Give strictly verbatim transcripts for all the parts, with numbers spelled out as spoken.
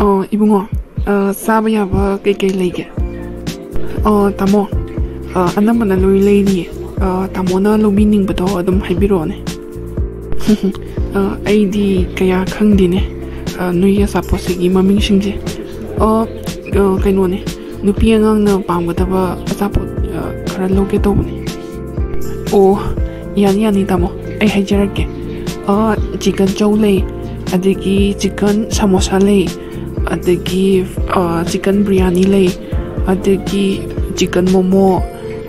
ꯑꯣ, ꯏꯕꯨꯡꯉꯣ, ꯑ, ꯆꯥꯕ ꯌꯥꯕ ꯀꯩꯀꯩ ꯂꯩꯒꯦ? ꯑꯣ, ꯇꯥꯃꯣ, ꯑ, ꯑꯅꯝꯕꯅ ꯂꯣꯏ ꯂꯩꯔꯤꯌꯦ꯫ ꯑ, ꯇꯥꯃꯣꯅ ꯂꯧꯕꯤꯅꯤꯡꯕꯗꯣ ꯑꯗꯨꯝ ꯍꯥꯏꯕꯤꯔꯛꯑꯣꯅꯦ꯫ ꯑ, ꯑꯩꯗꯤ ꯀꯌꯥ ꯈꯪꯗꯦꯅꯦ, ꯑ, ꯅꯣꯏꯒꯤ ꯑꯆꯥꯄꯣꯠꯁꯤꯒꯤ ꯃꯃꯤꯡꯁꯤꯡꯁꯦ꯫ ꯑ, ꯑ, ꯀꯩꯅꯣꯅꯦ, ꯅꯨꯄꯤ ꯑꯉꯥꯡꯅ ꯄꯥꯝꯒꯗꯕ ꯑꯆꯥꯄꯣꯠ, ꯑ, ꯈꯔ ꯂꯧꯒꯦ ꯇꯧꯕꯅꯦ꯫ ꯑꯣ, ꯌꯥꯅꯤ, ꯌꯥꯅꯤ, ꯇꯥꯃꯣ, ꯑꯩ ꯍꯥꯏꯖꯔꯛꯀꯦ꯫ ꯑ, ꯆꯤꯀꯟ ꯆꯧ ꯂꯩ, ꯑꯗꯒꯤ ꯆꯤꯀꯟ ꯁꯃꯣꯁꯥ ꯂꯩ, ꯑꯗꯒꯤ, ꯑ, ꯆꯤꯀꯟ ꯕꯤꯔꯌꯥꯅꯤ ꯂꯩ, ꯑꯗꯒꯤ ꯆꯤꯀꯟ ꯃꯣꯃꯣ,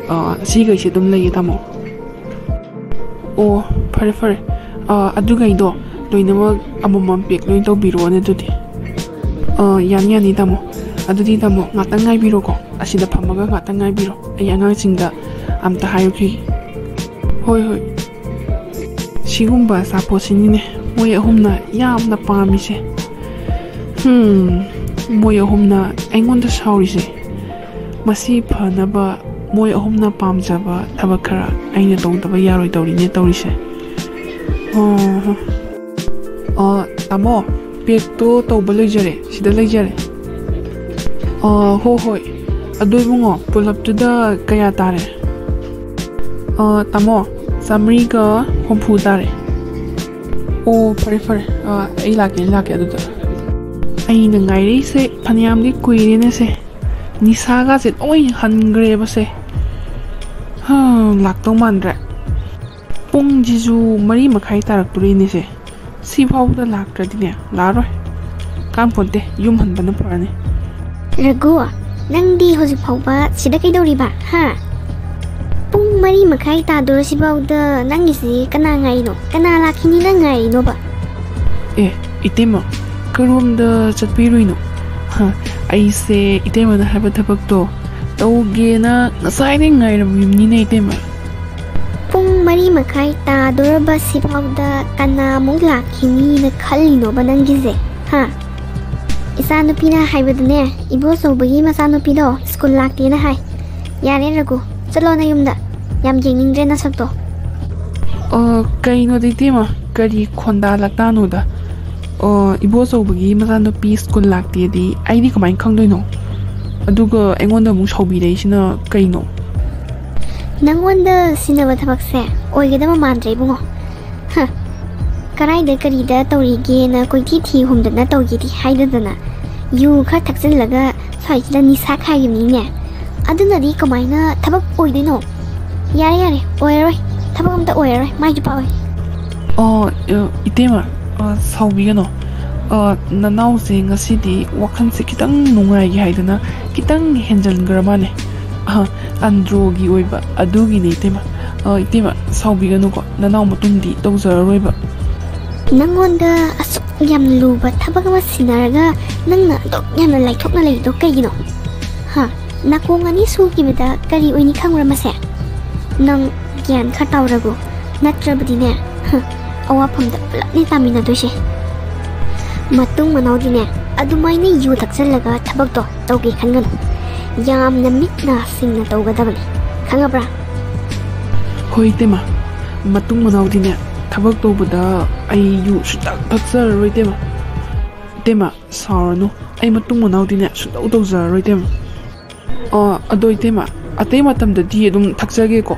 ꯑ, ꯁꯤꯈꯩꯁꯦ ꯑꯗꯨꯝ ꯂꯩꯌꯦ, ꯇꯥꯃꯣ꯫ ꯑꯣ, ꯐꯔꯦ, ꯐꯔꯦ꯫ ꯑ, ꯑꯗꯨꯈꯩꯗꯣ ꯂꯣꯏꯅꯃꯛ ꯑꯃꯃꯝ ꯄꯦꯛ ꯂꯣꯏ ꯇꯧꯕꯤꯔꯛꯑꯣꯅꯦ ꯑꯗꯨꯗꯤ꯫ ꯑ, ꯌꯥꯅꯤ, ꯌꯥꯅꯤ, ꯇꯥꯃꯣ꯫ ꯑꯗꯨꯗꯤ, ꯇꯥꯃꯣ, ꯉꯥꯛꯇꯪ ꯉꯥꯏꯕꯤꯔꯣꯀꯣ꯫ ꯑꯁꯤꯗ ꯐꯝꯃꯒ ꯉꯥꯛꯇꯪ ꯉꯥꯏꯕꯤꯔꯣ꯫ ꯑꯩ ꯑꯉꯥꯡꯁꯤꯡꯗ ꯑꯝꯇ ꯍꯥꯏꯔꯨꯈꯤꯒꯦ꯫ ꯍꯣꯏ, ꯍꯣꯏ꯫ ꯁꯤꯒꯨꯝꯕ ꯑꯆꯥꯄꯣꯠꯁꯤꯅꯤꯅꯦ ꯃꯣꯏ ꯑꯍꯨꯝꯅ ꯌꯥꯝꯅ ꯄꯥꯝꯃꯤꯁꯦ꯫ ꯍꯝ, ꯃꯣꯏ ꯑꯍꯨꯝꯅ ꯑꯩꯉꯣꯟꯗ ꯁꯥꯎꯔꯤꯁꯦ꯫ ꯃꯁꯤ ꯐꯅꯕ ꯃꯣꯏ ꯑꯍꯨꯝꯅ ꯄꯥꯝꯖꯕ ꯊꯕꯛ ꯈꯔ ꯑꯩꯅ ꯇꯧꯗꯕ ꯌꯥꯔꯣꯏꯗꯧꯔꯤꯅꯦ ꯇꯧꯔꯤꯁꯦ꯫ ꯑꯣ, ꯑꯣ, ꯇꯥꯃꯣ, ꯄꯦꯛꯇꯣ ꯇꯧꯕ ꯂꯣꯏꯖꯔꯦ, ꯁꯤꯗ ꯂꯩꯖꯔꯦ꯫ ꯑꯣ, ꯍꯣ, ꯍꯣꯏ꯫ ꯑꯗꯣ ꯏꯕꯨꯡꯉꯣ, ꯄꯨꯂꯞꯇꯨꯗ ꯀꯌꯥ ꯇꯥꯔꯦ? ꯑꯣ, ꯇꯥꯃꯣ, ꯆꯥꯃꯔꯤꯒ ꯍꯨꯝꯐꯨ ꯇꯥꯔꯦ꯫ ꯑꯣ, ꯐꯔꯦ, ꯐꯔꯦ꯫ ꯑ, ꯑꯩ ꯂꯥꯛꯀꯦ, ꯑꯩ ꯂꯥꯛꯀꯦ ꯑꯗꯨꯗ꯫ ꯑꯩꯅ ꯉꯥꯏꯔꯛꯏꯁꯦ ꯐꯅꯌꯥꯝꯗꯤ ꯀꯨꯏꯔꯦꯅꯦ ꯁꯦ꯫ ꯅꯤꯁꯥꯒꯁꯦ ꯂꯣꯏ ꯍꯟꯈ꯭ꯔꯦꯕ ꯁꯦ꯫ ꯍꯥ, ꯂꯥꯛꯇꯧ ꯃꯥꯟꯗ꯭ꯔꯦ꯫ ꯄꯨꯡꯁꯤꯁꯨ ꯃꯔꯤ ꯃꯈꯥꯏ ꯇꯥꯔꯛꯇꯣꯔꯦꯅꯦ ꯁꯦ꯫ ꯁꯤꯐꯥꯎꯗ ꯂꯥꯛꯇ꯭ꯔꯗꯤꯅꯦ, ꯂꯥꯛꯑꯔꯣꯏ꯫ ꯀꯥꯟꯄꯣꯟꯇꯦ, ꯌꯨꯝ ꯍꯟꯕꯅ ꯐꯔꯅꯤ꯫ ꯔꯘꯨ, ꯅꯪꯗꯤ ꯍꯧꯖꯤꯛ ꯐꯥꯎꯕ ꯁꯤꯗ ꯀꯩꯗꯧꯔꯤꯕ, ꯍꯥ? ꯄꯨꯡ ꯃꯔꯤ ꯃꯈꯥꯏ ꯇꯥꯗꯣꯔꯁꯤꯐꯥꯎꯗ ꯅꯪꯒꯤꯁꯤ ꯀꯅꯥ ꯉꯥꯏꯔꯤꯅꯣ? ꯀꯅꯥ ꯂꯥꯛꯈꯤꯅꯤꯅ ꯉꯥꯏꯔꯤꯅꯣꯕ? ꯑꯦ, ꯏꯇꯩꯃ, ꯀꯔꯣꯝꯗ ꯆꯠꯄꯤꯔꯨꯏꯅꯣ? ꯍ, ꯑꯩꯁꯦ ꯏꯇꯩꯃꯅ ꯍꯥꯏꯕ ꯊꯕꯛꯇꯣ ꯇꯧꯒꯦꯅ ꯉꯁꯥꯏꯗꯩ ꯉꯥꯏꯔꯝꯃꯤꯕꯅꯤꯅꯦ, ꯏꯇꯩꯃ꯫ ꯄꯨꯡ ꯃꯔꯤ ꯃꯈꯥꯏ ꯇꯥꯗꯣꯔꯕ ꯁꯤꯐꯥꯎꯗ ꯀꯅꯥꯃꯨꯛ ꯂꯥꯛꯈꯤꯅꯤꯅ ꯈꯜꯂꯤꯅꯣꯕ ꯅꯪꯒꯤꯁꯦ, ꯍꯥ? ꯏꯆꯥꯅꯨꯄꯤꯅ ꯍꯥꯏꯕꯗꯅꯦ, ꯏꯕꯣꯆꯧꯕꯒꯤ ꯃꯆꯥꯅꯨꯄꯤꯗꯣ ꯁ꯭ꯀꯨꯜ ꯂꯥꯛꯇꯦꯅ ꯍꯥꯏ꯫ ꯌꯥꯔꯦ ꯔꯘꯨ, ꯆꯠꯂꯣ ꯅꯌꯨꯝꯗ꯫ ꯌꯥꯝ ꯌꯦꯡꯅꯤꯡꯗ꯭ꯔꯦ ꯅꯁꯛꯇꯣ꯫ ꯑ, ꯀꯩꯅꯣꯗ ꯏꯇꯩꯃ, ꯀꯔꯤ ꯈꯣꯟꯗꯥ ꯂꯛꯇꯥꯅꯣꯗ? ꯑꯣ, ꯏꯕꯣꯆꯧꯕꯒꯤ ꯃꯆꯥꯅꯨꯄꯤ ꯁ꯭ꯀꯨꯜ ꯂꯥꯛꯇꯦꯗꯤ ꯑꯩꯗꯤ ꯀꯃꯥꯏꯅ ꯈꯪꯗꯣꯏꯅꯣ? ꯑꯗꯨꯒ ꯑꯩꯉꯣꯟꯗ ꯑꯃꯨꯛ ꯁꯥꯎꯕꯤꯔꯛꯏꯁꯤꯅ ꯀꯩꯅꯣ? ꯅꯪꯉꯣꯟꯗ ꯁꯤꯟꯅꯕ ꯊꯕꯛꯁꯦ ꯑꯣꯏꯒꯗꯕ ꯃꯥꯟꯗ꯭ꯔꯦ ꯏꯕꯨꯡꯉꯣ꯫ ꯍ, ꯀꯔꯥꯏꯗ ꯀꯔꯤꯗ ꯇꯧꯔꯤꯒꯦꯅ ꯀꯣꯏꯊꯤ ꯊꯤ ꯍꯨꯝꯗꯅ ꯇꯧꯒꯦꯗꯤ ꯍꯥꯏꯗꯗꯅ, ꯌꯨ ꯈꯔ ꯊꯛꯆꯤꯜꯂꯒ ꯁ꯭ꯋꯥꯏꯁꯤꯗ ꯅꯤꯁꯥ ꯈꯥꯏꯔꯤꯕꯅꯤꯅꯦ꯫ ꯑꯗꯨꯅꯗꯤ ꯀꯃꯥꯏꯅ ꯊꯕꯛ ꯑꯣꯏꯗꯣꯏꯅꯣ? ꯌꯥꯔꯦ, ꯌꯥꯔꯦ, ꯑꯣꯏꯔꯔꯣꯏ꯫ ꯊꯕꯛ ꯑꯝꯇ ꯑꯣꯏꯔꯔꯣꯏ, ꯃꯥꯏꯁꯨ ꯄꯥꯛꯑꯣꯏ꯫ ꯑꯣ, ꯑ, ꯏꯇꯩꯃ, ꯑ, ꯁꯥꯎꯕꯤꯒꯅꯣ꯫ ꯑ, ꯅꯅꯥꯎꯁꯦ ꯉꯁꯤꯗꯤ ꯋꯥꯈꯜꯁꯦ ꯈꯤꯇꯪ ꯅꯨꯡꯉꯥꯏꯒꯦ ꯍꯥꯏꯗꯅ ꯈꯤꯇꯪ ꯍꯦꯟꯖꯟꯈ꯭ꯔ ꯃꯥꯜꯂꯦ꯫ ꯑ, ꯑꯟꯗ꯭ꯔꯣꯒꯤ ꯑꯣꯏꯕ ꯑꯗꯨꯒꯤꯅꯦ, ꯏꯇꯩꯃ꯫ ꯑ, ꯏꯇꯩꯃ, ꯁꯥꯎꯕꯤꯒꯅꯨꯀꯣ, ꯅꯅꯥꯎ ꯃꯇꯨꯡꯗꯤ ꯇꯧꯖꯔꯔꯣꯏꯕ꯫ ꯅꯪꯉꯣꯟꯗ ꯑꯁꯨꯛ ꯌꯥꯝꯅ ꯂꯨꯕ ꯊꯕꯛ ꯑꯃ ꯁꯤꯟꯅꯔꯒ ꯅꯪꯅ ꯑꯗꯨꯛ ꯌꯥꯝꯅ ꯂꯥꯏꯊꯣꯛꯅ ꯂꯩꯔꯤꯗꯣ ꯀꯩꯒꯤꯅꯣ? ꯍꯥ? ꯅꯥꯀꯣꯡ ꯑꯅꯤ ꯁꯨꯈꯤꯕꯗ ꯀꯔꯤ ꯑꯣꯏꯅꯤ ꯈꯪꯕ꯭ꯔꯥ ꯃꯁꯦ? ꯅꯪ ꯒ꯭ꯌꯥꯟ ꯈꯔ ꯇꯥꯎꯔꯒꯣ, ꯅꯠꯇ꯭ꯔꯕꯗꯤꯅꯦ, ꯍ, ꯑꯋꯥꯐꯝꯗ ꯄꯨꯂꯞꯅꯦ ꯇꯥꯃꯤꯟꯅꯗꯣꯏꯁꯦ꯫ ꯃꯇꯨꯡ ꯃꯅꯥꯎꯗꯤꯅꯦ, ꯑꯗꯨꯃꯥꯏꯅ ꯌꯨ ꯊꯛꯆꯜꯂꯒ ꯊꯕꯛꯇꯣ ꯇꯧꯒꯦ ꯈꯟꯒꯅꯨ꯫ ꯌꯥꯝꯅ ꯃꯤꯠ ꯅꯥ ꯁꯤꯡꯅ ꯇꯧꯒꯗꯕꯅꯤ, ꯈꯪꯉꯕ꯭ꯔꯥ? ꯍꯣꯏ, ꯏꯇꯩꯃ, ꯃꯇꯨꯡ ꯃꯅꯥꯎꯗꯤꯅꯦ, ꯊꯕꯛ ꯇꯧꯕꯗ ꯑꯩ ꯌꯨ ꯁꯨꯡꯊꯛ ꯊꯛꯆꯔꯔꯣꯏ, ꯏꯇꯩꯃ꯫ ꯏꯇꯩꯃ, ꯁꯥꯎꯔꯅꯨ, ꯑꯩ ꯃꯇꯨꯡ ꯃꯅꯥꯎꯗꯤꯅꯦ ꯁꯨꯡꯇꯧ ꯇꯧꯖꯔꯔꯣꯏ, ꯏꯇꯩꯃ꯫ ꯑꯣ, ꯑꯗꯣ ꯏꯇꯩꯃ, ꯑꯇꯩ ꯃꯇꯝꯗꯗꯤ ꯑꯗꯨꯝ ꯊꯛꯆꯒꯦꯀꯣ꯫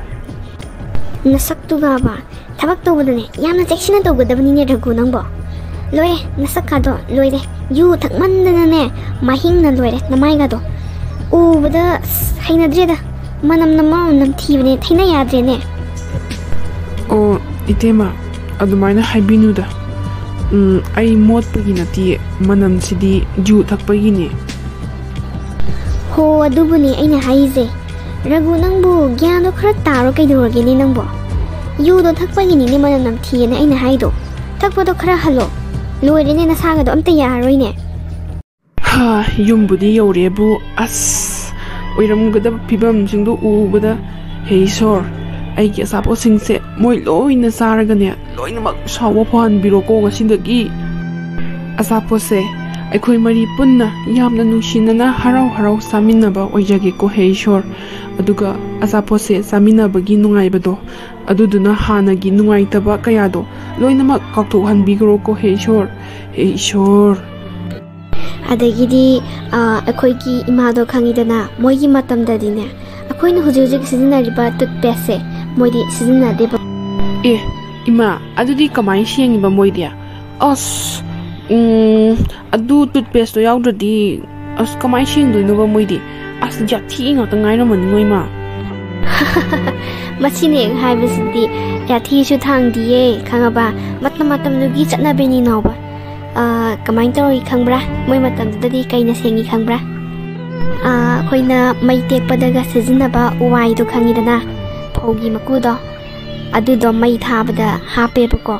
ꯅꯁꯛꯇꯨꯒꯕ, ꯊꯕꯛ ꯇꯧꯕꯗꯅꯦ ꯌꯥꯝꯅ ꯆꯦꯛꯁꯤꯟꯅ ꯇꯧꯒꯗꯕꯅꯤꯅꯦ ꯔꯘꯨ ꯅꯪꯕꯣ꯫ ꯂꯣꯏꯔꯦ, ꯅꯁꯛꯀꯥꯗꯣ ꯂꯣꯏꯔꯦ꯫ ꯌꯨ ꯊꯛꯃꯟꯗꯅꯅꯦ ꯃꯍꯤꯡꯅ ꯂꯣꯏꯔꯦ ꯅꯃꯥꯏꯒꯥꯗꯣ꯫ ꯎꯕꯗ ꯑꯁ, ꯍꯩꯅꯗ꯭ꯔꯦꯗ꯫ ꯃꯅꯝꯅ ꯃꯔꯣꯟ ꯑꯃ ꯅꯝꯊꯤꯕꯅꯦ, ꯊꯩꯅ ꯌꯥꯗ꯭ꯔꯦꯅꯦ꯫ ꯑꯣ, ꯏꯇꯩꯃ, ꯑꯗꯨꯃꯥꯏꯅ ꯍꯥꯏꯕꯤꯅꯨꯗ꯫ ꯎꯝ, ꯑꯩ ꯃꯣꯠꯄꯒꯤ ꯅꯠꯇꯤꯌꯦ, ꯃꯅꯝꯁꯤꯗꯤ ꯌꯨ ꯊꯛꯄꯒꯤꯅꯦ꯫ ꯍꯣ, ꯑꯗꯨꯕꯨꯅꯦ ꯑꯩꯅ ꯍꯥꯏꯔꯤꯁꯦ꯫ ꯔꯘꯨ, ꯅꯪꯕꯨ ꯒ꯭ꯌꯥꯟꯗꯣ ꯈꯔ ꯇꯥꯔꯣ, ꯀꯩꯗꯧꯔꯒꯦꯅꯦ ꯅꯪꯕꯣ? ꯌꯨꯗꯣ ꯊꯛꯄꯒꯤꯅꯤꯅꯦ ꯃꯅꯝ ꯅꯝꯊꯤꯌꯦꯅ ꯑꯩꯅ ꯍꯥꯏꯗꯣ꯫ ꯊꯛꯄꯗꯣ ꯈꯔ ꯍꯜꯂꯣ꯫ ꯂꯣꯏꯔꯦꯅꯦ, ꯅꯁꯥꯒꯗꯣ ꯑꯝꯇ ꯌꯥꯔꯔꯣꯏꯅꯦ꯫ ꯍꯥ, ꯌꯨꯝꯕꯨꯗꯤ ꯌꯧꯔꯦꯕꯨ, ꯑꯁ, ꯑꯣꯏꯔꯝꯒꯗꯕ ꯐꯤꯕꯝꯁꯤꯡꯗꯣ ꯎꯕꯗ, ꯍꯦ ꯏꯁꯣꯔ, ꯑꯩꯒꯤ ꯑꯆꯥꯄꯣꯠꯁꯤꯡꯁꯦ ꯃꯣꯏ ꯂꯣꯏꯅ ꯆꯥꯔꯒꯅꯦ, ꯂꯣꯏꯅꯃꯛ ꯁꯥꯎꯕ ꯐꯍꯟꯕꯤꯔꯣꯀꯣ ꯉꯁꯤꯗꯒꯤ꯫ ꯑꯆꯥꯄꯣꯠꯁꯦ ꯑꯩꯈꯣꯏ ꯃꯔꯤ ꯄꯨꯟꯅ ꯌꯥꯝꯅ ꯅꯨꯡꯁꯤꯅꯅ ꯍꯔꯥꯎ ꯍꯔꯥꯎ ꯆꯥꯃꯤꯟꯅꯕ ꯑꯣꯏꯖꯒꯦꯀꯣ ꯍꯦ ꯏꯁꯣꯔ꯫ ꯑꯗꯨꯒ ꯑꯆꯥꯄꯣꯠꯁꯦ ꯆꯥꯃꯤꯟꯅꯕꯒꯤ ꯅꯨꯡꯉꯥꯏꯕꯗꯣ, ꯑꯗꯨꯗꯨꯅ ꯍꯥꯟꯅꯒꯤ ꯅꯨꯡꯉꯥꯏꯇꯕ ꯀꯌꯥꯗꯣ ꯂꯣꯏꯅꯃꯛ ꯀꯥꯎꯊꯣꯛꯍꯟꯕꯤꯈ꯭ꯔꯣꯀꯣ ꯍꯦ ꯏꯁꯣꯔ, ꯍꯦ ꯏꯁꯣꯔ꯫ ꯑꯗꯒꯤꯗꯤ, ꯑ, ꯑꯩꯈꯣꯏꯒꯤ ꯏꯃꯥꯗꯣ ꯈꯪꯉꯤꯗꯅ, ꯃꯣꯏꯒꯤ ꯃꯇꯝꯗꯗꯤꯅꯦ, ꯑꯩꯈꯣꯏꯅ ꯍꯧꯖꯤꯛ ꯍꯧꯖꯤꯛ ꯁꯤꯖꯤꯟꯅꯔꯤꯕ ꯇꯨꯠꯄꯦꯁꯁꯦ ꯃꯣꯏꯗꯤ ꯁꯤꯖꯤꯟꯅꯗꯦꯕ꯫ ꯑꯦ, ꯏꯃꯥ, ꯑꯗꯨꯗꯤ ꯀꯃꯥꯏꯅ ꯁꯦꯡꯉꯤꯕ ꯃꯣꯏꯗꯤ? ꯑꯁ, ꯎꯝ, ꯑꯗꯨ ꯇꯨꯠꯄꯦꯁꯇꯣ ꯌꯥꯎꯗ꯭ꯔꯗꯤ, ꯑꯁ, ꯀꯃꯥꯏꯅ ꯁꯦꯡꯗꯣꯏꯅꯣꯕ ꯃꯣꯏꯗꯤ? ꯑꯁ, ꯌꯥꯊꯤ ꯉꯥꯛꯇ ꯉꯥꯏꯔꯝꯃꯅꯤꯉꯣ, ꯏꯃꯥ꯫ ꯃꯁꯤꯅꯦ ꯍꯥꯏꯕꯁꯤꯗꯤ ꯌꯥꯊꯤꯁꯨ ꯊꯥꯡꯗꯤꯌꯦ, ꯈꯪꯉꯕ? ꯃꯇꯝ ꯃꯇꯝꯗꯨꯒꯤ ꯆꯠꯅꯕꯤꯅꯤ, ꯅꯥꯎꯕ꯫ ꯑ, ꯀꯃꯥꯏꯅ ꯇꯧꯔꯤ ꯈꯪꯕ꯭ꯔꯥ? ꯃꯣꯏ ꯃꯇꯝꯗꯨꯗꯗꯤ ꯀꯩꯅ ꯁꯦꯡꯉꯤ ꯈꯪꯕ꯭ꯔꯥ? ꯑ, ꯑꯩꯈꯣꯏꯅ ꯃꯩ ꯇꯦꯛꯄꯗꯒ ꯁꯤꯖꯤꯟꯅꯕ ꯎꯋꯥꯏꯗꯣ ꯈꯪꯉꯤꯗꯅ, ꯐꯧꯒꯤ ꯃꯀꯨꯗꯣ, ꯑꯗꯨꯗꯣ ꯃꯩ ꯊꯥꯕꯗ ꯍꯥꯞꯄꯦꯕꯀꯣ꯫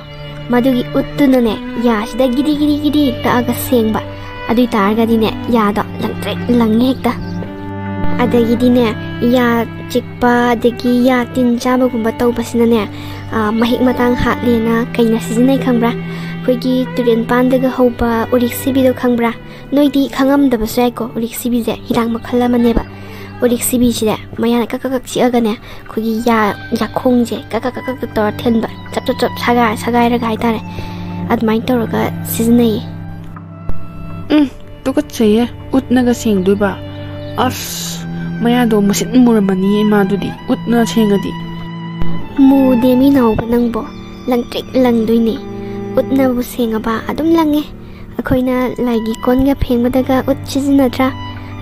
ꯃꯗꯨꯒꯤ ꯎꯠꯇꯨꯅꯅꯦ, ꯌꯥꯁꯤꯗ ꯒꯤꯗꯤ ꯒꯤꯗꯤ ꯒꯤꯗꯤ ꯇꯛꯑꯒ ꯁꯦꯡꯕ꯫ ꯑꯗꯨꯏ ꯇꯥꯔꯒꯗꯤꯅꯦ, ꯌꯥꯗꯣ ꯂꯪꯇ꯭ꯔꯤꯛ ꯂꯪꯉꯦ ꯍꯦꯛꯇ꯫ ꯑꯗꯒꯤꯗꯤꯅꯦ, ꯌꯥ ꯆꯤꯛꯄ, ꯑꯗꯒꯤ ꯌꯥ ꯇꯤꯟ ꯆꯥꯕꯒꯨꯝꯕ ꯇꯧꯕꯁꯤꯅꯅꯦ, ꯑ, ꯃꯍꯤꯛ ꯃꯇꯥꯡ ꯍꯥꯠꯂꯦꯅ ꯀꯩꯅ ꯁꯤꯖꯤꯟꯅꯩ ꯈꯪꯕ꯭ꯔꯥ? ꯑꯩꯈꯣꯏꯒꯤ ꯇꯨꯔꯦꯟ ꯄꯥꯟꯗꯒ ꯍꯧꯕ ꯎꯔꯤꯛ ꯁꯤꯕꯤꯗꯣ ꯈꯪꯕ꯭ꯔꯥ? ꯅꯣꯏꯗꯤ ꯈꯪꯉꯝꯗꯕꯁꯨ ꯌꯥꯏꯀꯣ, ꯎꯔꯤꯛ ꯁꯤꯕꯤꯁꯦ ꯍꯤꯗꯥꯛ ꯃꯈꯜ ꯑꯃꯅꯦꯕ꯫ ꯎꯔꯤꯛ ꯁꯤꯕꯤꯁꯤꯅꯦ ꯃꯌꯥꯅ ꯀꯛ ꯀꯛ ꯀꯛ ꯆꯤꯛꯑꯒꯅꯦ, ꯑꯩꯈꯣꯏꯒꯤ ꯌꯥ, ꯌꯥꯈꯣꯡꯁꯦ ꯀꯛ ꯀꯛ ꯀꯛ ꯀꯛ ꯇꯧꯔ ꯊꯤꯟꯕ, ꯆꯞ ꯆꯞ ꯆꯞ ꯁꯒꯥꯏ-, ꯁꯒꯥꯏꯔꯒ ꯍꯥꯏꯇꯥꯔꯦ, ꯑꯗꯨꯃꯥꯏꯅ ꯇꯧꯔꯒ ꯁꯤꯖꯤꯟꯅꯩꯌꯦ꯫ ꯎꯝ, ꯇꯨꯀꯠꯆꯩꯌꯦ, ꯎꯠꯅꯒ ꯁꯦꯡꯗꯣꯏꯕ? ꯑꯁ, ꯃꯌꯥꯗꯣ ꯃꯁꯤꯠ ꯃꯨꯔꯝꯃꯅꯤꯌꯦ ꯏꯃꯥꯗꯨꯗꯤ, ꯎꯠꯅ ꯁꯦꯡꯉꯗꯤ꯫ ꯃꯨꯗꯦ ꯃꯤ ꯅꯥꯎꯕ ꯅꯪꯕꯣ, ꯂꯪꯇ꯭ꯔꯤꯛ ꯂꯪꯗꯣꯏꯅꯦ꯫ ꯎꯠꯅꯕꯨ ꯁꯦꯡꯉꯕ ꯑꯗꯨꯝ ꯂꯪꯉꯦ꯫ ꯑꯩꯈꯣꯏꯅ ꯂꯥꯏꯒꯤ ꯀꯣꯟꯒ ꯐꯦꯡꯕꯗꯒ ꯎꯠ ꯁꯤꯖꯤꯟꯅꯗ꯭ꯔꯥ?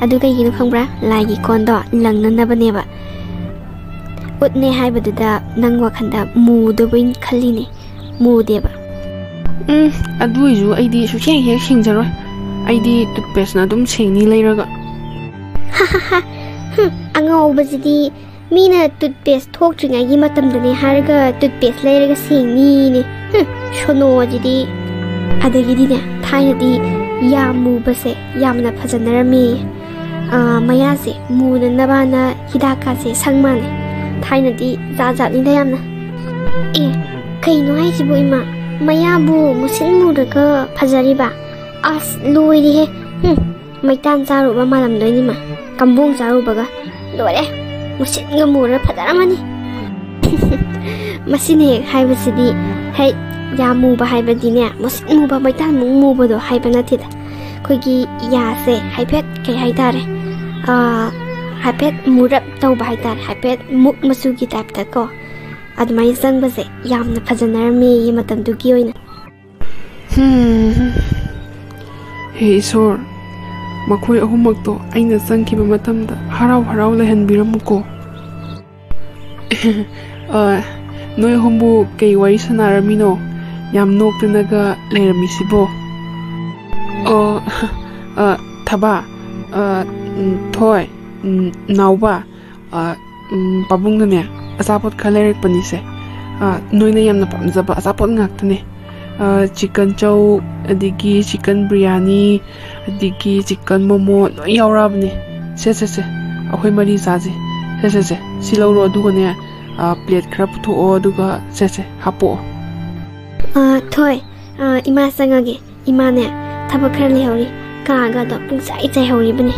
ꯑꯗꯨ ꯀꯩꯒꯤꯅꯣ ꯈꯪꯕ꯭ꯔꯥ? ꯂꯥꯏꯒꯤ ꯀꯣꯟꯗꯣ ꯂꯪꯅꯅꯕꯅꯦꯕ꯫ ꯎꯠꯅꯦ ꯍꯥꯏꯕꯗꯨꯗ ꯅꯪ ꯋꯥꯈꯟꯗ ꯃꯨꯗꯕꯣꯏ ꯈꯜꯂꯤꯅꯦ꯫ ꯃꯨꯗꯦꯕ꯫ ꯎꯝ, ꯑꯗꯨ ꯑꯣꯏꯁꯨ ꯑꯩꯗꯤ ꯁꯨꯛꯁꯦꯡ ꯍꯦꯛ ꯁꯦꯡꯖꯔꯣꯏ꯫ ꯑꯩꯗꯤ ꯇꯨꯠꯄꯦꯁꯅ ꯑꯗꯨꯝ ꯁꯦꯡꯅꯤ ꯂꯩꯔꯒ꯫ ꯍꯝ, ꯑꯉꯥꯎꯕꯁꯤꯗꯤ, ꯃꯤꯅ ꯇꯨꯠꯄꯦꯁ ꯊꯣꯛꯇ꯭ꯔꯤꯉꯩꯒꯤ ꯃꯇꯝꯗꯅꯦ ꯍꯥꯏꯔꯒ ꯇꯨꯠꯄꯦꯁ ꯂꯩꯔꯒ ꯁꯦꯡꯅꯤꯅꯦ꯫ ꯍꯝ, ꯁꯣꯅꯣꯁꯤꯗꯤ꯫ ꯑꯗꯒꯤꯗꯤꯅꯦ, ꯊꯥꯏꯅꯗꯤ ꯌꯥ ꯃꯨꯕꯁꯦ ꯌꯥꯝꯅ ꯐꯖꯅꯔꯝꯃꯤ꯫ ꯑꯥ, ꯃꯌꯥꯁꯦ ꯃꯨꯅꯅꯕꯅ ꯍꯤꯗꯥꯛꯀꯥꯁꯦ ꯁꯪ ꯃꯥꯜꯂꯦ꯫ ꯊꯥꯏꯅꯗꯤ ꯖꯥꯠ ꯖꯥꯠꯅꯤꯗ ꯌꯥꯝꯅ꯫ ꯑꯦ, ꯀꯩꯅꯣ ꯍꯥꯏꯁꯤꯕꯨ ꯏꯃꯥ? ꯃꯌꯥꯕꯨ ꯃꯨꯁꯤꯟ ꯃꯨꯔꯒ ꯐꯖꯔꯤꯕ? ꯑꯁ, ꯂꯣꯏꯔꯦꯍꯦ꯫ ꯍꯨꯝ, ꯃꯩꯇꯥꯟ ꯆꯥꯔꯨꯕ ꯃꯥꯜꯂꯝꯗꯣꯏꯅꯤ ꯃꯥ꯫ ꯀꯝꯕꯣꯡ ꯆꯥꯔꯨꯕꯒ꯫ ꯂꯣꯏꯔꯦ꯫ ꯃꯨꯁꯤꯠꯒ ꯃꯨꯔ ꯐꯖꯔꯝꯃꯅꯤ꯫ ꯃꯁꯤꯅ ꯍꯦꯛ ꯍꯥꯏꯕꯁꯤꯗꯤ, ꯍꯦꯛ, ꯌꯥ ꯃꯨꯕ ꯍꯥꯏꯕꯗꯤꯅꯦ, ꯃꯨꯁꯤꯠ ꯃꯨꯕ, ꯃꯩꯇꯥꯟ ꯃꯨꯛ ꯃꯨꯕꯗꯣ ꯍꯥꯏꯕ ꯅꯠꯇꯦꯗ꯫ ꯑꯩꯈꯣꯏꯒꯤ ꯌꯥꯁꯦ ꯍꯥꯏꯐꯦꯠ, ꯀꯩ ꯍꯥꯏꯇꯥꯔꯦ, ꯑꯥ, ꯍꯥꯏꯐꯦꯠ ꯃꯨꯔꯞ ꯇꯧꯕ ꯍꯥꯏꯇꯥꯔꯦ, ꯍꯥꯏꯐꯦꯠ ꯃꯨꯛ ꯃꯆꯨꯒꯤ ꯇꯥꯏꯞꯇ ꯀꯣ, ꯑꯗꯨꯃꯥꯏꯅ ꯆꯪꯕꯁꯦ ꯌꯥꯝꯅ ꯐꯖꯅꯔꯝꯃꯦꯌꯦ ꯃꯇꯝꯗꯨꯒꯤ ꯑꯣꯏꯅ꯫ ꯍꯝ꯫ ꯍꯦ ꯏꯁꯣꯔ, ꯃꯈꯣꯏ ꯑꯍꯨꯝꯃꯛꯇꯣ ꯑꯩꯅ ꯆꯪꯈꯤꯕ ꯃꯇꯝꯗ ꯍꯔꯥꯎ ꯍꯔꯥꯎ ꯂꯩꯍꯟꯕꯤꯔꯝꯃꯨꯀꯣ꯫ ꯑ, ꯅꯣꯏ ꯑꯍꯨꯝꯕꯨ ꯀꯩ ꯋꯥꯔꯤ ꯁꯥꯟꯅꯔꯝꯃꯤꯅꯣ? ꯌꯥꯝ ꯅꯣꯛꯇꯅꯒ ꯂꯩꯔꯝꯃꯤꯁꯤꯕꯣ? ꯑꯣ, ꯑ, ꯊꯕꯥ, ꯑ, ꯎꯝ, ꯊꯣꯏ, ꯎꯝ, ꯅꯥꯎꯕ, ꯑ, ꯎꯝ, ꯄꯥꯕꯨꯡꯅꯅꯦ, ꯑꯆꯥꯄꯣꯠ ꯈꯔ ꯂꯩꯔꯛꯄꯅꯤꯁꯦ꯫ ꯑ, ꯅꯣꯏꯅ ꯌꯥꯝꯅ ꯄꯥꯝꯖꯕ ꯑꯆꯥꯄꯣꯠ ꯉꯥꯛꯇꯅꯦ꯫ ꯑ, ꯆꯤꯛꯀꯟ ꯆꯧ, ꯑꯗꯒꯤ ꯆꯤꯛꯀꯟ ꯕꯤꯔꯌꯥꯅꯤ, ꯑꯗꯒꯤ ꯆꯤꯛꯀꯟ ꯃꯣꯃꯣ ꯂꯣꯏ ꯌꯥꯎꯔꯛꯑꯕꯅꯦ꯫ ꯁꯦ, ꯁꯦ, ꯁꯦ, ꯑꯩꯈꯣꯏ ꯃꯔꯤ ꯆꯥꯁꯦ꯫ ꯁꯦ, ꯁꯦ, ꯁꯦ, ꯁꯤ ꯂꯧꯔꯣ, ꯑꯗꯨꯒꯅꯦ, ꯑ, ꯄ꯭ꯂꯦꯠ ꯈꯔ ꯄꯨꯊꯣꯛꯑꯣ, ꯑꯗꯨꯒ ꯁꯦ, ꯁꯦ, ꯍꯥꯞꯄꯛꯑꯣ꯫ ꯑ, ꯊꯣꯏ, ꯑ, ꯏꯃꯥ ꯆꯪꯉꯒꯦ꯫ ꯏꯃꯥꯅꯦ, ꯊꯕꯛ ꯈꯔ ꯂꯩꯍꯧꯔꯤ꯫ ꯀꯥꯒꯗꯣ ꯄꯨꯡꯆꯥꯏ ꯆꯥꯏꯍꯧꯔꯤꯕꯅꯤ꯫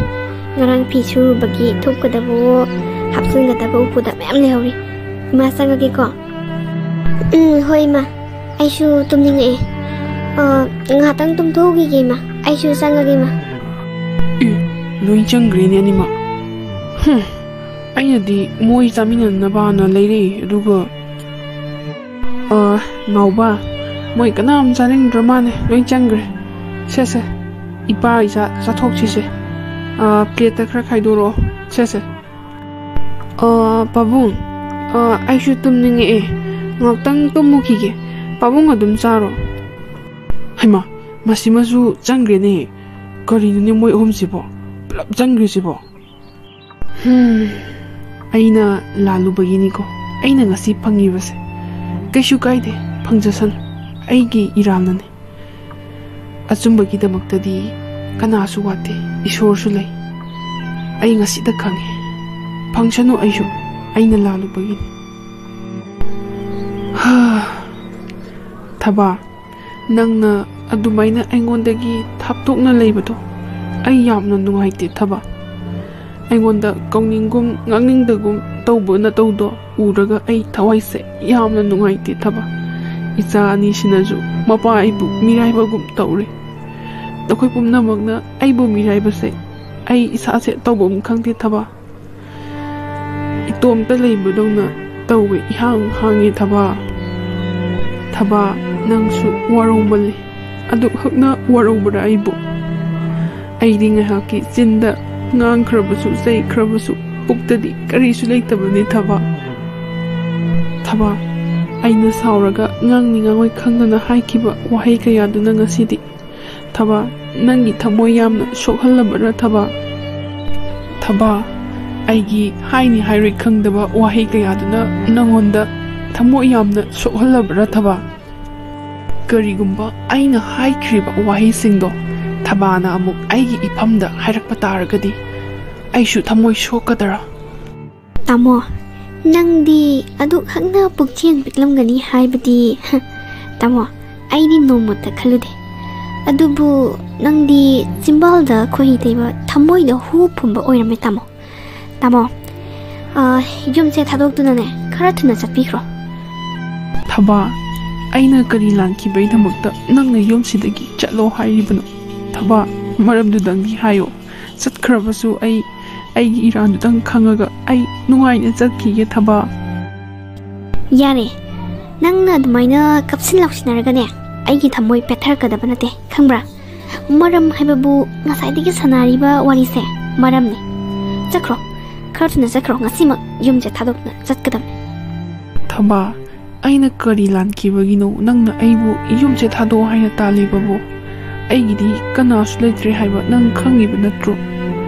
ꯉꯔꯥꯡ ꯐꯤ ꯁꯨꯔꯨꯕꯒꯤ ꯊꯨꯞꯀꯗꯕꯋꯣ, ꯍꯥꯞꯆꯤꯟꯒꯗꯕ ꯎꯄꯨꯗ ꯃꯌꯥꯝ ꯂꯩꯍꯧꯔꯤ꯫ ꯏꯃꯥ, ꯆꯪꯉꯒꯦꯀꯣ꯫ ꯎꯝ, ꯍꯣꯏ, ꯏꯃꯥ꯫ ꯑꯩꯁꯨ ꯇꯨꯝꯅꯤꯡꯉꯛꯑꯦ꯫ ꯑ, ꯉꯥꯏꯍꯥꯛꯇꯪ ꯇꯨꯝꯊꯣꯛꯎꯈꯤꯒꯦ, ꯏꯃꯥ꯫ ꯑꯩꯁꯨ ꯆꯪꯉꯒꯦ, ꯏꯃꯥ꯫ ꯑꯦ, ꯂꯣꯏ ꯆꯪꯈ꯭ꯔꯦꯅꯦ ꯑꯅꯤꯃꯛ꯫ ꯍꯨꯝ, ꯑꯩꯅꯗꯤ ꯃꯣꯏ ꯆꯥꯃꯤꯟꯅꯅꯕꯅ ꯂꯩꯔꯛꯏ, ꯑꯗꯨꯒ ꯑ, ꯅꯥꯎꯕ, ꯃꯣꯏ ꯀꯅꯥꯝ ꯆꯥꯅꯤꯡꯗ꯭ꯔ ꯃꯥꯅꯦ, ꯂꯣꯏ ꯆꯪꯈ꯭ꯔꯦ꯫ ꯁꯦ, ꯁꯦ, ꯏꯄꯥ ꯏꯆꯥ ꯆꯥꯊꯣꯛꯁꯤꯁꯦ꯫ ꯑ, ꯄ꯭ꯂꯦꯠꯇ ꯈꯔ ꯈꯥꯏꯗꯣꯔꯛꯑꯣ꯫ ꯁꯦ, ꯁꯦ꯫ ꯑ, ꯄꯥꯕꯨꯡ, ꯑ, ꯑꯩꯁꯨ ꯇꯨꯝꯅꯤꯡꯉꯛꯑꯦ꯫ ꯉꯥꯛꯇꯪ ꯇꯨꯝꯃꯨꯈꯤꯒꯦ꯫ ꯄꯥꯕꯨꯡ ꯑꯗꯨꯝ ꯆꯥꯔꯣ꯫ ꯍꯩꯃꯥ, ꯃꯁꯤꯃꯁꯨ ꯆꯪꯈ꯭ꯔꯦꯅꯦ꯫ ꯀꯔꯤꯅꯣꯅꯦ ꯃꯣꯏ ꯑꯍꯨꯝꯁꯤꯕꯣ? ꯄꯨꯂꯞ ꯆꯪꯈ꯭ꯔꯤꯁꯤꯕꯣ? ꯍꯝ, ꯑꯩꯅ ꯂꯥꯜꯂꯨꯕꯒꯤꯅꯤꯀꯣ ꯑꯩꯅ ꯉꯁꯤ ꯐꯪꯉꯤꯕꯁꯦ꯫ ꯀꯩꯁꯨ ꯀꯥꯏꯗꯦ, ꯐꯪꯖꯁꯅꯨ꯫ ꯑꯩꯒꯤ ꯏꯔꯥꯜꯅꯅꯤ꯫ ꯑꯆꯨꯝꯕꯒꯤꯗꯃꯛꯇꯗꯤ ꯀꯅꯥꯁꯨ ꯋꯥꯠꯇꯦ, ꯏꯁꯣꯔꯁꯨ ꯂꯩ꯫ ꯑꯩ ꯉꯁꯤꯗ ꯈꯪꯉꯦ꯫ ꯐꯪꯁꯅꯨ ꯑꯩꯁꯨ, ꯑꯩꯅ ꯂꯥꯜꯂꯨꯕꯒꯤꯅꯤ꯫ ꯍꯥ, ꯊꯕꯥ, ꯅꯪꯅ ꯑꯗꯨꯃꯥꯏꯅ ꯑꯩꯉꯣꯟꯗꯒꯤ ꯊꯥꯞꯇꯣꯛꯅ ꯂꯩꯕꯗꯣ ꯑꯩ ꯌꯥꯝꯅ ꯅꯨꯡꯉꯥꯏꯇꯦ, ꯊꯕꯥ꯫ ꯑꯩꯉꯣꯟꯗ ꯀꯧꯅꯤꯡꯒꯨꯝ ꯉꯥꯡꯅꯤꯡꯗꯒꯨꯝ ꯇꯧꯕ ꯅꯇꯧꯗꯣ ꯎꯔꯒ ꯑꯩ ꯊꯋꯥꯏꯁꯦ ꯌꯥꯝꯅ ꯅꯨꯡꯉꯥꯏꯇꯦ, ꯊꯕꯥ꯫ ꯏꯆꯥ ꯑꯅꯤꯁꯤꯅꯁꯨ ꯃꯄꯥ ꯑꯩꯕꯨ ꯃꯤꯔꯥꯏꯕꯒꯨꯝ ꯇꯧꯔꯦ꯫ ꯅꯈꯣꯏ ꯄꯨꯝꯅꯃꯛꯅ ꯑꯩꯕꯨ ꯃꯤꯔꯥꯏꯕꯁꯦ ꯑꯩ ꯏꯁꯥꯁꯦ ꯇꯧꯐꯝ ꯈꯪꯗꯦ, ꯊꯕꯥ꯫ ꯏꯇꯣꯝꯇ ꯂꯩꯕꯗꯧꯅ ꯇꯧꯋꯦ, ꯏꯍꯥꯡ ꯍꯥꯡꯉꯦ, ꯊꯕꯥ꯫ ꯊꯕꯥ, ꯅꯪꯁꯨ ꯋꯥꯔꯧꯃꯜꯂꯤ꯫ ꯑꯗꯨꯛ ꯍꯛꯅ ꯋꯥꯔꯧꯕ꯭ꯔꯥ ꯑꯩꯕꯨ? ꯑꯩꯗꯤ ꯉꯥꯏꯍꯥꯛꯀꯤ ꯆꯤꯟꯗ ꯉꯥꯡꯈ꯭ꯔꯕꯁꯨ, ꯆꯩꯈ꯭ꯔꯕꯁꯨ, ꯄꯨꯛꯇꯗꯤ ꯀꯔꯤꯁꯨ ꯂꯩꯇꯕꯅꯤ, ꯊꯕꯥ꯫ ꯊꯕꯥ, ꯑꯩꯅ ꯁꯥꯎꯔꯒ ꯉꯥꯡꯅꯤ ꯉꯥꯡꯉꯣꯏ ꯈꯪꯗꯅ ꯍꯥꯏꯈꯤꯕ ꯋꯥꯍꯩ ꯀꯌꯥꯗꯨꯅ ꯉꯁꯤꯗꯤ, ꯊꯕꯥ, ꯅꯪꯒꯤ ꯊꯃꯣꯏ ꯌꯥꯝꯅ ꯁꯣꯛꯍꯜꯂꯕ꯭ꯔꯥ, ꯊꯕꯥ? ꯊꯕꯥ, ꯑꯩꯒꯤ ꯍꯥꯏꯅꯤ ꯍꯥꯏꯔꯣꯏ ꯈꯪꯗꯕ ꯋꯥꯍꯩ ꯀꯌꯥꯗꯨꯅ ꯅꯪꯉꯣꯟꯗ ꯊꯃꯣꯏ ꯌꯥꯝꯅ ꯁꯣꯛꯍꯜꯂꯕ꯭ꯔꯥ, ꯊꯕꯥ? ꯀꯔꯤꯒꯨꯝꯕ ꯑꯩꯅ ꯍꯥꯏꯈ꯭ꯔꯤꯕ ꯋꯥꯍꯩꯁꯤꯡꯗꯣ ꯊꯕꯥꯅ ꯑꯃꯨꯛ ꯑꯩꯒꯤ ꯏꯐꯝꯗ ꯍꯥꯏꯔꯛꯄ ꯇꯥꯔꯒꯗꯤ, ꯑꯩꯁꯨ ꯊꯃꯣꯏ ꯁꯣꯛꯀꯗ꯭ꯔꯥ? ꯇꯥꯃꯣ, ꯅꯪꯗꯤ ꯑꯗꯨꯛ ꯍꯛꯅ ꯄꯨꯛꯆꯦꯜ ꯄꯤꯛꯂꯝꯒꯅꯤ ꯍꯥꯏꯕꯗꯤ, ꯇꯥꯃꯣ, ꯑꯩꯗꯤ ꯅꯣꯡꯃꯇ ꯈꯜꯂꯨꯗꯦ꯫ ꯑꯗꯨꯕꯨ ꯅꯪꯗꯤ ꯆꯤꯝꯕꯥꯜꯗ ꯈꯣꯏꯍꯤ ꯇꯩꯕ, ꯊꯃꯣꯏꯗ ꯍꯨ ꯐꯨꯝꯕ ꯑꯣꯏꯔꯝꯃꯦ, ꯇꯥꯃꯣ꯫ ꯇꯥꯃꯣ, ꯑ, ꯌꯨꯝꯁꯦ ꯊꯥꯗꯣꯛꯇꯨꯅꯅꯦ, ꯈꯔ ꯊꯨꯅ ꯆꯠꯄꯤꯈ꯭ꯔꯣ꯫ ꯊꯕꯥ, ꯑꯩꯅ ꯀꯔꯤ ꯂꯥꯟꯈꯤꯕꯩꯗꯃꯛꯇ ꯅꯪꯅ ꯌꯨꯝꯁꯤꯗꯒꯤ ꯆꯠꯂꯣ ꯍꯥꯏꯔꯤꯕꯅꯣ? ꯊꯕꯥ, ꯃꯔꯝꯗꯨꯗꯪꯗꯤ ꯍꯥꯏꯌꯣ꯫ ꯆꯠꯈ꯭ꯔꯕꯁꯨ ꯑꯩ ꯑꯩꯒꯤ ꯏꯔꯥꯟꯗꯨꯗꯪ ꯈꯪꯉꯒ ꯑꯩ ꯅꯨꯡꯉꯥꯏꯅ ꯆꯠꯈꯤꯒꯦ, ꯊꯕꯥ꯫ ꯌꯥꯔꯦ, ꯅꯪꯅ ꯑꯗꯨꯃꯥꯏꯅ ꯀꯞꯁꯤꯟ ꯂꯥꯎꯁꯤꯟꯅꯔꯒꯅꯦ, ꯑꯩꯒꯤ ꯊꯃꯣꯏ ꯄꯦꯠꯊꯔꯛꯀꯗꯕ ꯅꯠꯇꯦ, ꯈꯪꯕ꯭ꯔꯥ? ꯃꯔꯝ ꯍꯥꯏꯕꯕꯨ ꯉꯁꯥꯏꯗꯒꯤ ꯁꯥꯟꯅꯔꯤꯕ ꯋꯥꯔꯤꯁꯦ ꯃꯔꯝꯅꯤ꯫ ꯆꯠꯈ꯭ꯔꯣ, ꯈꯔ ꯊꯨꯅ ꯆꯠꯈ꯭ꯔꯣ, ꯉꯁꯤꯃꯛ ꯌꯨꯝꯁꯦ ꯊꯥꯗꯣꯛꯇꯨꯅ ꯆꯠꯀꯗꯕꯅꯤ꯫ ꯊꯕꯥ, ꯑꯩꯅ ꯀꯔꯤ ꯂꯥꯟꯈꯤꯕꯒꯤꯅꯣ ꯅꯪꯅ ꯑꯩꯕꯨ ꯌꯨꯝꯁꯦ ꯊꯥꯗꯣꯛꯑꯣ ꯍꯥꯏꯅ ꯇꯥꯜꯂꯤꯕꯕꯨ? ꯑꯩꯒꯤꯗꯤ ꯀꯅꯥꯁꯨ ꯂꯩꯇ꯭ꯔꯦ ꯍꯥꯏꯕ ꯅꯪ ꯈꯪꯉꯤꯕ ꯅꯠꯇ꯭ꯔꯣ?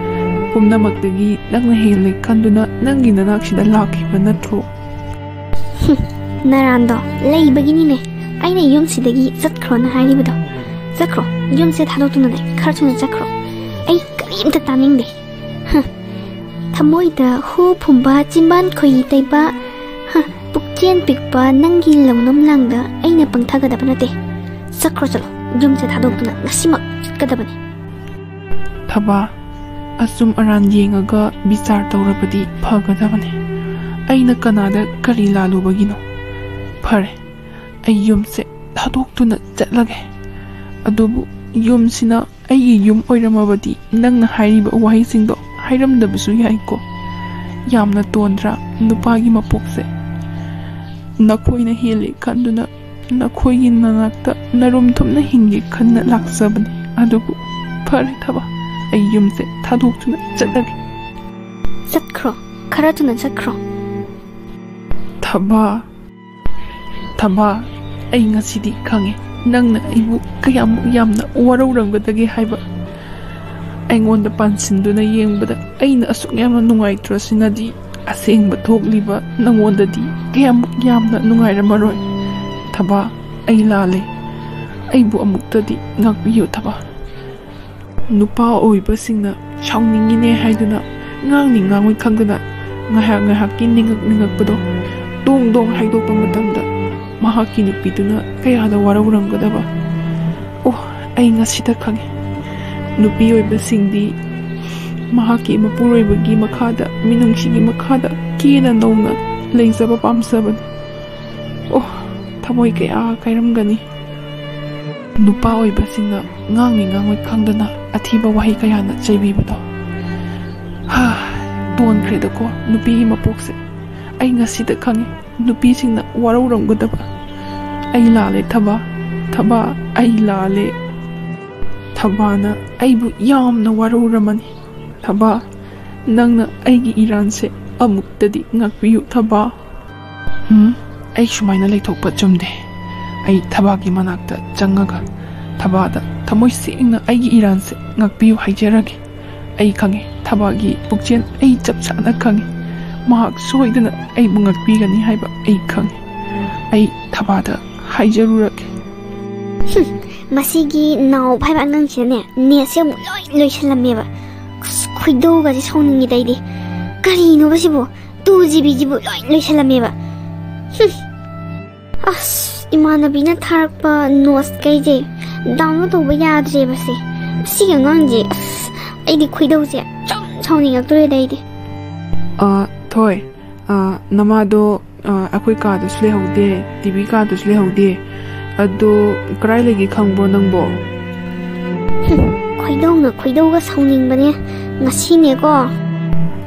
ꯄꯨꯝꯅꯃꯛꯇꯒꯤ ꯅꯪꯅ ꯍꯦꯜꯂꯦ ꯈꯟꯗꯨꯅ ꯅꯪꯒꯤ ꯅꯅꯥꯛꯁꯤꯗ ꯂꯥꯛꯈꯤꯕ ꯅꯠꯇ꯭ꯔꯣ? ꯍꯨꯝ, ꯅꯔꯥꯟꯗꯣ ꯂꯩꯕꯒꯤꯅꯤꯅꯦ ꯑꯩꯅ ꯌꯨꯝꯁꯤꯗꯒꯤ ꯆꯠꯈ꯭ꯔꯣꯅ ꯍꯥꯏꯔꯤꯕꯗꯣ꯫ ꯆꯠꯈ꯭ꯔꯣ, ꯌꯨꯝꯁꯦ ꯊꯥꯗꯣꯛꯇꯨꯅꯅꯦ ꯈꯔ ꯊꯨꯅ ꯆꯠꯈ꯭ꯔꯣ꯫ ꯑꯩ ꯀꯔꯤꯝꯇ ꯇꯥꯅꯤꯡꯗꯦ꯫ ꯍꯨꯝ, ꯊꯃꯣꯏꯗ ꯍꯨ ꯐꯨꯝꯕ, ꯆꯤꯝꯕꯥꯟ ꯈꯣꯏꯍꯤ ꯇꯩꯕ, ꯍ, ꯄꯨꯛꯆꯦꯟ ꯄꯤꯛꯄ ꯅꯪꯒꯤ ꯂꯧꯅꯝ ꯂꯥꯡꯗ ꯑꯩꯅ ꯄꯪꯊꯒꯗꯕ ꯅꯠꯇꯦ꯫ ꯆꯠꯈ꯭ꯔꯣ, ꯆꯠꯂꯣ꯫ ꯌꯨꯝꯁꯦ ꯊꯥꯗꯣꯛꯇꯨꯅ ꯉꯁꯤꯃꯛ ꯆꯠꯀꯗꯕꯅꯤ꯫ ꯊꯕꯥ, ꯑꯆꯨꯝ ꯑꯔꯥꯟ ꯌꯦꯡꯉꯒ ꯕꯤꯆꯥꯔ ꯇꯧꯔꯕꯗꯤ ꯐꯒꯗꯕꯅꯤ꯫ ꯑꯩꯅ ꯀꯅꯥꯗ ꯀꯔꯤ ꯂꯥꯜꯂꯨꯕꯒꯤꯅꯣ? ꯐꯔꯦ, ꯑꯩ ꯌꯨꯝꯁꯦ ꯊꯥꯗꯣꯛꯇꯨꯅ ꯆꯠꯂꯒꯦ꯫ ꯑꯗꯨꯕꯨ ꯌꯨꯝꯁꯤꯅ ꯑꯩꯒꯤ ꯌꯨꯝ ꯑꯣꯏꯔꯝꯃꯕꯗꯤ ꯅꯪꯅ ꯍꯥꯏꯔꯤꯕ ꯋꯥꯍꯩꯁꯤꯡꯗꯣ ꯍꯥꯏꯔꯝꯗꯕꯁꯨ ꯌꯥꯏꯀꯣ꯫ ꯌꯥꯝꯅ ꯇꯣꯟꯗ꯭ꯔꯥ ꯅꯨꯄꯥꯒꯤ ꯃꯄꯣꯛꯁꯦ? ꯅꯈꯣꯏꯅ ꯍꯦꯜꯂꯤ ꯈꯟꯗꯨꯅ ꯅꯈꯣꯏꯒꯤ ꯅꯅꯥꯛꯇ ꯅꯔꯨꯝ ꯊꯨꯝꯅ ꯍꯤꯡꯒꯦ ꯈꯟꯅ ꯂꯥꯛꯆꯕꯅꯤ꯫ ꯑꯗꯨꯕꯨ ꯐꯔꯦ ꯊꯕꯥ, ꯑꯩ ꯌꯨꯝꯁꯦ ꯊꯥꯗꯣꯛꯇꯨꯅ ꯆꯠꯂꯒꯦ꯫ ꯆꯠꯈ꯭ꯔꯣ, ꯈꯔ ꯊꯨꯅ ꯆꯠꯈ꯭ꯔꯣ꯫ ꯊꯕꯥ, ꯊꯕꯥ, ꯑꯩ ꯉꯁꯤꯗꯤ ꯈꯪꯉꯦ ꯅꯪꯅ ꯑꯩꯕꯨ ꯀꯌꯥꯃꯨꯛ ꯌꯥꯝꯅ ꯋꯥꯔꯧꯔꯝꯒꯗꯒꯦ ꯍꯥꯏꯕ꯫ ꯑꯩꯉꯣꯟꯗ ꯄꯥꯟꯁꯤꯟꯗꯨꯅ ꯌꯦꯡꯕꯗ ꯑꯩꯅ ꯑꯁꯨꯛ ꯌꯥꯝꯅ ꯅꯨꯡꯉꯥꯏꯇ꯭ꯔꯁꯤꯅꯗꯤ ꯑꯁꯦꯡꯕ ꯊꯣꯛꯂꯤꯕ ꯅꯪꯉꯣꯟꯗꯗꯤ ꯀꯌꯥꯃꯨꯛ ꯌꯥꯝꯅ ꯅꯨꯡꯉꯥꯏꯔꯝꯃꯔꯣꯏ꯫ ꯊꯕꯥ, ꯑꯩ ꯂꯥꯜꯂꯦ꯫ ꯑꯩꯕꯨ ꯑꯃꯨꯛꯇꯗꯤ ꯉꯥꯛꯄꯤꯌꯨ ꯊꯕꯥ꯫ ꯅꯨꯄꯥ ꯑꯣꯏꯕꯁꯤꯡꯅ ꯁꯥꯎꯅꯤꯡꯉꯤꯅꯦ ꯍꯥꯏꯗꯨꯅ ꯉꯥꯡꯅꯤ ꯉꯥꯡꯉꯣꯏ ꯈꯪꯗꯅ ꯉꯥꯏꯍꯥꯛ ꯉꯥꯏꯍꯥꯛꯀꯤ ꯅꯤꯡꯉꯛ ꯅꯤꯡꯉꯛꯄꯗꯣ ꯗꯣꯡ ꯗꯣꯡ ꯍꯥꯏꯗꯣꯛꯄ ꯃꯇꯝꯗ ꯃꯍꯥꯛꯀꯤ ꯅꯨꯄꯤꯗꯨꯅ ꯀꯌꯥꯗ ꯋꯥꯔꯧꯔꯝꯒꯗꯕ꯫ ꯑꯣ, ꯑꯩ ꯉꯁꯤꯗ ꯈꯪꯉꯤ꯫ ꯅꯨꯄꯤ ꯑꯣꯏꯕꯁꯤꯡꯗꯤ ꯃꯍꯥꯛꯀꯤ ꯃꯄꯨꯔꯣꯏꯕꯒꯤ ꯃꯈꯥꯗ, ꯃꯤꯅꯨꯡꯁꯤꯒꯤ ꯃꯈꯥꯗ ꯀꯦꯅ ꯅꯧꯅ ꯂꯩꯖꯕ ꯄꯥꯝꯖꯕꯅꯤ꯫ ꯑꯣ, ꯊꯃꯣꯏ ꯀꯌꯥ ꯀꯥꯏꯔꯝꯒꯅꯤ꯫ ꯅꯨꯄꯥ ꯑꯣꯏꯕꯁꯤꯡꯅ ꯉꯥꯡꯅꯤ ꯉꯥꯡꯉꯣꯏ ꯈꯪꯗꯅ ꯑꯊꯤꯕ ꯋꯥꯍꯩ ꯀꯌꯥꯅ ꯆꯩꯕꯤꯕꯗꯣ꯫ ꯍꯥ, ꯇꯣꯟꯈ꯭ꯔꯦꯗꯀꯣ ꯅꯨꯄꯤꯒꯤ ꯃꯄꯣꯛꯁꯦ꯫ ꯑꯩ ꯉꯁꯤꯗ ꯈꯪꯉꯤ ꯅꯨꯄꯤꯁꯤꯡꯅ ꯋꯥꯔꯧꯔꯝꯒꯗꯕ꯫ ꯑꯩ ꯂꯥꯜꯂꯦ ꯊꯕꯥ, ꯊꯕꯥ, ꯑꯩ ꯂꯥꯜꯂꯦ꯫ ꯊꯕꯥꯅ ꯑꯩꯕꯨ ꯌꯥꯝꯅ ꯋꯥꯔꯧꯔꯝꯃꯅꯤ꯫ ꯊꯕꯥ, ꯅꯪꯅ ꯑꯩꯒꯤ ꯏꯔꯥꯟꯁꯦ ꯑꯃꯨꯛꯇꯗꯤ ꯉꯥꯛꯄꯤꯌꯨ ꯊꯕꯥ꯫ ꯎꯝ, ꯑꯩ ꯁꯨꯃꯥꯏꯅ ꯂꯩꯊꯣꯛꯄ ꯆꯨꯝꯗꯦ꯫ ꯑꯩ ꯊꯕꯥꯒꯤ ꯃꯅꯥꯛꯇ ꯆꯪꯉꯒ ꯊꯕꯥꯗ ꯊꯃꯣꯏ ꯁꯦꯡꯅ ꯑꯩꯒꯤ ꯏꯔꯥꯟꯁꯦ ꯉꯥꯛꯄꯤꯌꯨ ꯍꯥꯏꯖꯔꯒꯦ꯫ ꯑꯩ ꯈꯪꯉꯦ, ꯊꯕꯥꯒꯤ ꯄꯨꯛꯆꯦꯜ ꯑꯩ ꯆꯞ ꯆꯥꯅ ꯈꯪꯉꯦ꯫ ꯃꯍꯥꯛ ꯁꯣꯏꯗꯅ ꯑꯩꯕꯨ ꯉꯥꯛꯄꯤꯒꯅꯤ ꯍꯥꯏꯕ ꯑꯩ ꯈꯪꯉꯦ꯫ ꯑꯩ ꯊꯕꯥꯗ ꯍꯥꯏꯖꯔꯨꯔꯒꯦ꯫ ꯍꯨꯝ, ꯃꯁꯤꯒꯤ ꯅꯥꯎ ꯍꯥꯏꯕ ꯑꯉꯥꯡꯁꯤꯅꯅꯦ, ꯅꯦꯠꯁꯦ ꯑꯃꯨꯛ ꯂꯣꯏ ꯂꯣꯏꯁꯜꯂꯝꯃꯦꯕ꯫ ꯑꯁ, ꯈꯣꯏꯗꯧꯒꯁꯦ ꯁꯥꯎꯅꯤꯡꯉꯤꯗ ꯑꯩꯗꯤ꯫ ꯀꯔꯤꯅꯣꯕ ꯁꯤꯕꯨ? ꯇꯨ ꯖꯤ ꯕꯤꯁꯤꯕꯨ ꯂꯣꯏ ꯂꯣꯏꯁꯜꯂꯝꯃꯦꯕ꯫ ꯍꯨꯝ꯫ ꯑꯁ, ꯏꯃꯥꯟꯅꯕꯤꯅ ꯊꯥꯔꯛꯄ ꯅꯣꯠꯁ ꯀꯩꯁꯦ ꯗꯥꯎꯟꯂꯣꯗ ꯇꯧꯕ ꯌꯥꯗ꯭ꯔꯦꯕ ꯁꯦ꯫ ꯁꯤꯒꯤ ꯑꯉꯥꯡꯁꯦ, ꯑꯁ, ꯑꯩꯗꯤ ꯈꯣꯏꯗꯧꯁꯦ ꯌꯥꯝ ꯁꯥꯎꯅꯤꯡꯉꯛꯇꯣꯔꯦꯗ ꯑꯩꯗꯤ꯫ ꯑ, ꯊꯣꯏ, ꯑ, ꯅꯃꯥꯗꯣ, ꯑ, ꯑꯩꯈꯣꯏ ꯀꯥꯗꯁꯨ ꯂꯩꯍꯧꯗꯦ, ꯇꯤ ꯚꯤ ꯀꯥꯗꯁꯨ ꯂꯩꯍꯧꯗꯦ꯫ ꯑꯗꯣ ꯀꯗꯥꯏ ꯂꯩꯒꯦ ꯈꯪꯕ꯭ꯔꯣ ꯅꯪꯕꯣ? ꯍꯨꯝ, ꯈꯣꯏꯗꯧꯅ ꯈꯣꯏꯗꯧꯒ ꯁꯥꯎꯅꯤꯡꯕꯅꯦ ꯉꯁꯤꯅꯦꯀꯣ꯫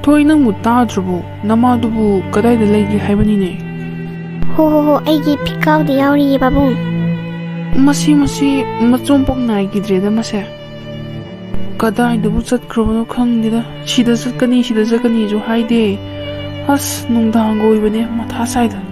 ꯊꯣꯏ, ꯅꯪꯕꯨ ꯇꯥꯗ꯭ꯔꯕꯣ? ꯅꯃꯥꯗꯨꯕꯨ ꯀꯗꯥꯏꯗ ꯂꯩꯒꯦ ꯍꯥꯏꯕꯅꯤꯅꯦ? ꯍꯣ, ꯍꯣ, ꯍꯣ, ꯑꯩꯒꯤ ꯐꯤꯀꯥꯎꯗ ꯌꯥꯎꯔꯤꯌꯦ ꯄꯥꯕꯨꯡ꯫ ꯃꯁꯤ, ꯃꯁꯤ ꯃꯆꯣꯝꯄꯣꯛ ꯅꯥꯏꯈꯤꯗ꯭ꯔꯦꯗ ꯃꯁꯦ꯫ ꯀꯗꯥꯏꯗꯕꯨ ꯆꯠꯈ꯭ꯔꯕꯅꯣ ꯈꯪꯗꯦꯗ꯫ ꯁꯤꯗ ꯆꯠꯀꯅꯤ, ꯁꯤꯗ ꯆꯠꯀꯅꯤꯁꯨ ꯍꯥꯏꯗꯦ꯫ ꯑꯁ, ꯅꯨꯡꯗꯥꯡꯒ ꯑꯣꯏꯕꯅꯦ, ꯃꯊꯥ ꯁꯥꯏꯗ꯫